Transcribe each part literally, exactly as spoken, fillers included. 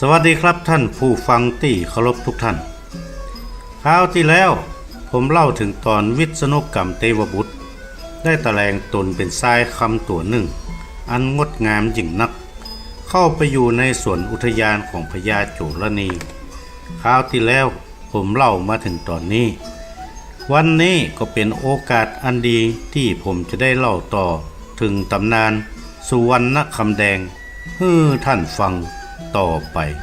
สวัสดีครับท่านผู้ฟังตี้เคารพทุกท่าน คราวตี้แล้วผมเล่าเถิงต๋อนวิษณุกรรมเตวบุตร ได้ตะแหลงต๋นเป๋นชายคำตั๋วนึ่ง อันงดงามยิ่งนัก เข้าไปอยู่ในสวนอุทยานของพญาโจรณี คราวตี้แล้วผมเล่ามาเถิงต๋อนนี้ วันนี้ก็เป๋นโอกาสอันดีตี้ผมจะได้เล่าต่อเถิงต๋ำนานสุวรรณคำแดง หื้อท่านฟังต่อไป เมื่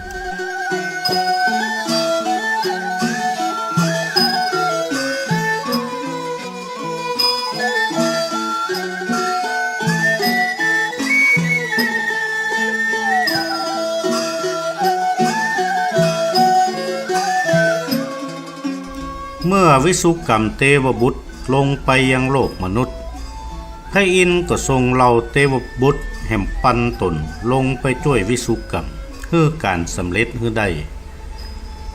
อวิษณุกรรมเตวบุตรลงไปยังโลกมนุษย์ พระอินทร์ก็ส่งเหล่าเตวบุตรแหมปันต๋นลงไปจ้วยวิษณุกรรม หื้อก๋านสำเร็จหื้อได้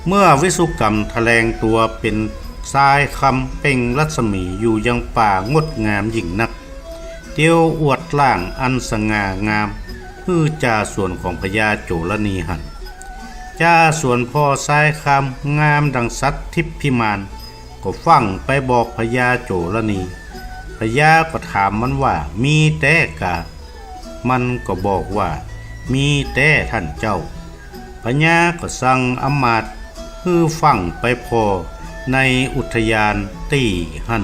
เมื่อวิษณุกรรมตะแหลงตั๋วเป๋นชายคำเปล่งรัศมีอยู่ยังป่างดงามยิ่งนัก เตียวอวดร่างอันสง่างาม หื้อจ่าสวนของพญาโจรณีหัน จ่าสวนผ่อชายคำงามดังสัตว์ทิพย์พิมาน ก็ฟั่งไปบอกพญาโจรณี พญาก็ถามมันว่า มีแต๊กา มันก็บอกว่า มีแต๊ท่านเจ้า พญาก็สั่งอำมาตย์หื้อฟั่งไปผ่อในอุทยานตี้หั้น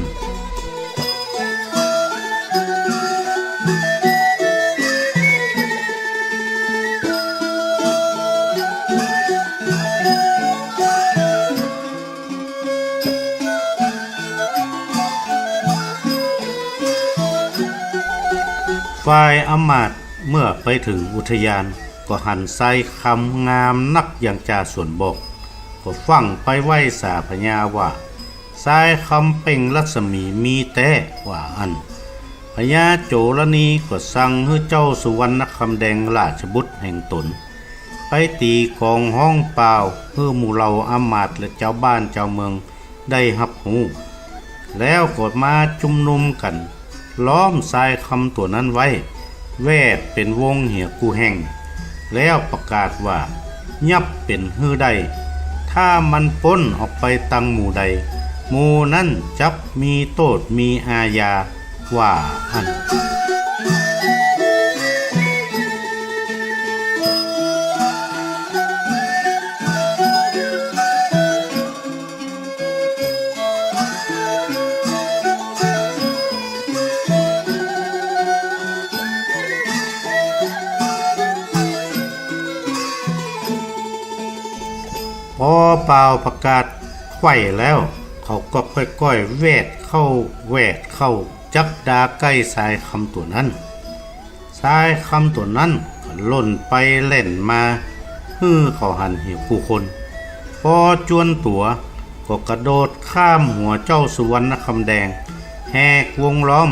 ฝ่ายอำมาตย์เมื่อไปเถิงอุทยาน ก็หันชายคำงามนักอย่างจ่าสวนบอก ก็ฟั่งไปไหว้สาพญาว่า ชายคำเปล่งรัศมีมีแต๊ ว่าอั้น พญาโจรณีก็สั่งหื้อเจ้าสุวรรณคำแดงราชบุตรแห่งต๋น ไปตี๋ก๋องฮ้องป่าว หื้อหมู่เหล่าอำมาตย์และจาวบ้านจาวเมืองได้ฮับฮู้ แล้วก็มาจุมนุมกั๋น ล้อมชายคำตั๋วนั้นไว้ แวดเป๋นวงเหียกู้แห่ง แล้วประกาศว่า ยับเป๋นหื้อได้ ถ้ามันป๊นออกไปตังหมู่ใด หมู่นั้นจักมีโต้ษมีอาญา ว่าอั้น ปอป่าวประกาศไขว่แล้ว เขาก็ก้อยๆ แวดเข้า แวดเข้า จักดาใก้ชายคำตั๋วนั้น ชายคำตั๋วนั้นก็ล่นไปแล่นมา หื้อเขาหันเหียกู้คน ปอจวนตั๋วก็กระโดดข้ามหัวเจ้าสุวรรณคำแดง แหกวงล้อม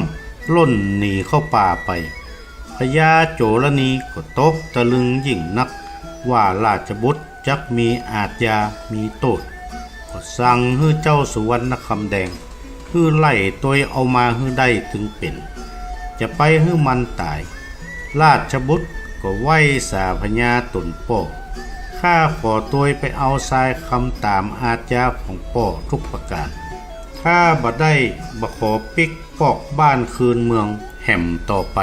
ล่นหนีเข้าป่าไป พญาโจรณีก็ตกตะลึงยิ่งนัก ว่าราชบุตรจักมีอาชญามีโต้ษ ก็สั่งหื้อเจ้าสุวรรณคำแดง หื้อไล่ตวยเอามาหื้อได้ตึงเป๋น จะไปหื้อมันต๋าย ราชบุตรก็ไหว้สาพญาต๋นป้อ ข้าขอตวยไปเอาชายคำต๋ามอาชญาของป้อทุกประก๋าน ถ้าบ่ได้บ่ขอปิ๊ก ปอกบ้านคืนเมืองแหมต่อไป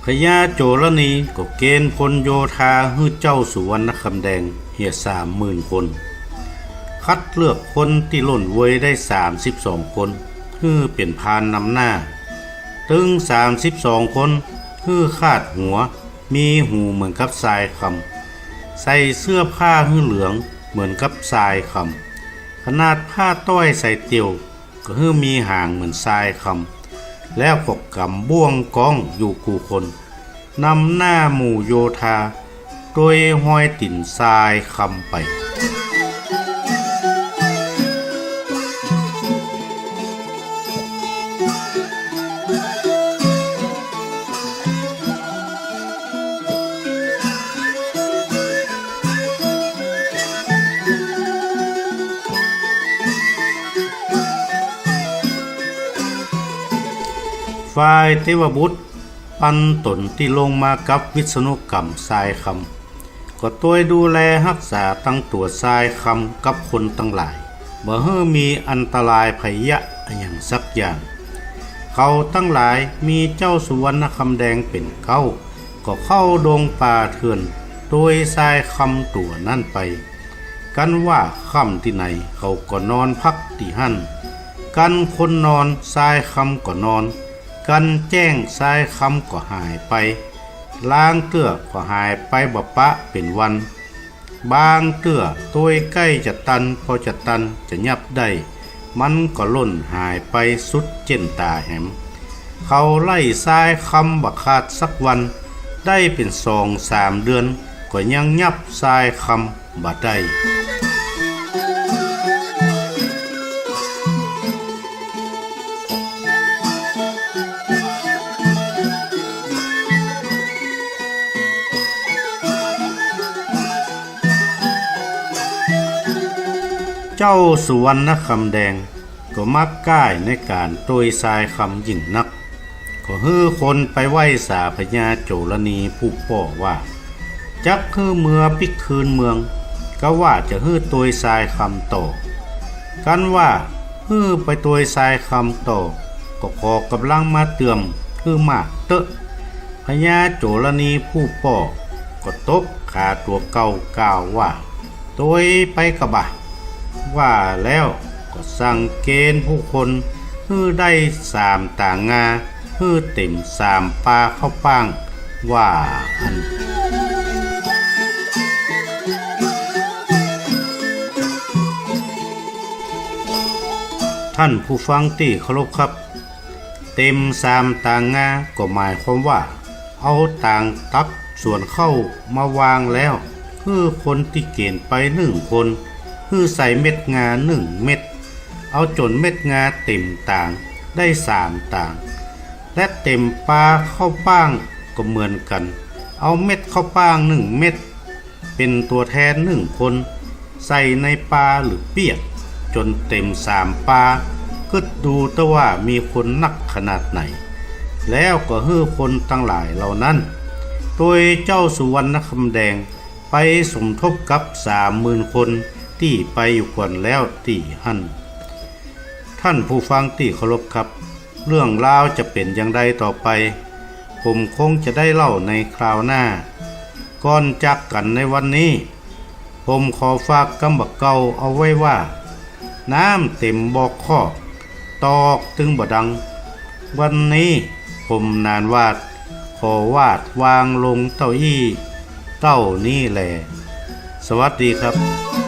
พญาโจรณีก็เกณฑ์พลโยธาหื้อเจ้าสุวรรณคำแดงเหียสามหมื่นคน คัดเลือกคนตี้ล่นเวยได้สามสิบสองคน หื้อเป๋นพรานนำหน้า ตึงสามสิบสองคน หื้อคาดหัว มีหูเหมือนกับชายคำ ใส่เสื้อผ้าหื้อเหลืองเหมือนกับชายคำ ขนาดผ้าต้อยใส่เตี่ยว ก็หื้อมีหางเหมือนชายคำ แล้วก็ก๋ำบ่วงก้องอยู่กู้คน นำหน้าหมู่โยธา ตวยฮอยตี๋นชายคำไป ฝ่ายเตวบุตรปันต๋นตี้ลงมากับวิษณุกรรมทรายคำ ก็ตวยดูแลฮักษาตังตั๋วทรายคำกับคนตังหลาย บ่หื้อมีอันตรายภัยยะอะหยังสักอย่าง เขาตังหลายมีเจ้าสุวรรณคำแดงเป๋นเก๊า ก็เข้าดงป่าเถื่อนตวยทรายคำตั๋วนั้นไป กันว่าค่ำตี้ไหนเขาก็นอนพักตี้หั้น กันคนนอนทรายคำก็นอน กันแจ้งทรายคำก็หายไป ลางเตื้อก็หายไปบ่ปะเป๋นวัน บางเตื้อตวยใก้จะตัน ปอจะตันจะยับได้ มันก็ล่นหายไปสุดเจ้นต๋าแหม เขาไล่ทรายคำบ่ขาดสักวัน ได้เป๋นสองสามเดือน ก็ยังยับทรายคำบ่ได้ เจ้าสุวรรณคำแดงก็มักก้ายในก๋านตวยทรายคำยิ่งนัก ก็หื้อคนไปไหว้สาพญาโจรณีผู้ป้อว่า จักหื้อเมือปิ๊กคืนเมือง กาว่าจะหื้อตวยทรายคำต่อ กันว่าหื้อไปตวยทรายคำต่อ ก็ขอกำลังมาเติมหื้อมากเต๊อะ พญาโจรณีผู้ป้อก็ตบขาตั๋วเก่ากล่าวว่า ตวยไปกะบ่า ว่าแล้วก็สั่งเกณฑ์ผู้คนหื้อได้สามต๋างงา หื้อเต๋มสามปาข้าวป้าง ว่าอั้น ท่านผู้ฟังตี้เคารพครับ เต๋มสามต๋างงาก็หมายความว่า เอาต๋างตักสวนข้าวมาวางแล้ว หื้อคนตี้เก๋ณฑ์ไปนึ่งคน หื้อใส่เม็ดงานึ่งเม็ด เอาจ๋นเม็ดงาเต๋มต๋างได้สามต๋าง และเต๋มปาข้าวป้างก็เหมือนกั๋น เอาเม็ดข้าวป้างนึ่งเม็ด เป๋นตั๋วแทนนึ่งคน ใส่ในปาหรือเปี้ย จ๋นเต๋มสามปา กึ๊ดดูเต๊อะว่ามีคนนักขนาดไหน แล้วก็หื้อคนตังหลายเหล่านั้น ตวยเจ้าสุวรรณคำแดงไปสมทบกับสามหมื่นคนตี้ไปอยู่ก่อนแล้วตี้หั้น ท่านผู้ฟังตี้เคารพครับ เรื่องราวจะเป๋นอย่างใดต่อไป ผมคงจะได้เล่าในคราวหน้า ก่อนจากกั๋นในวันนี้ ผมขอฝากกำบ่าเก่าเอาไว้ว่า น้ำเต๋มบ่อคอก ตอกตึงบ่ดัง วันนี้ผมหนานหวาด ขอวาดวางลงเต้าอี้ เต้านี้แล สวัสดีครับ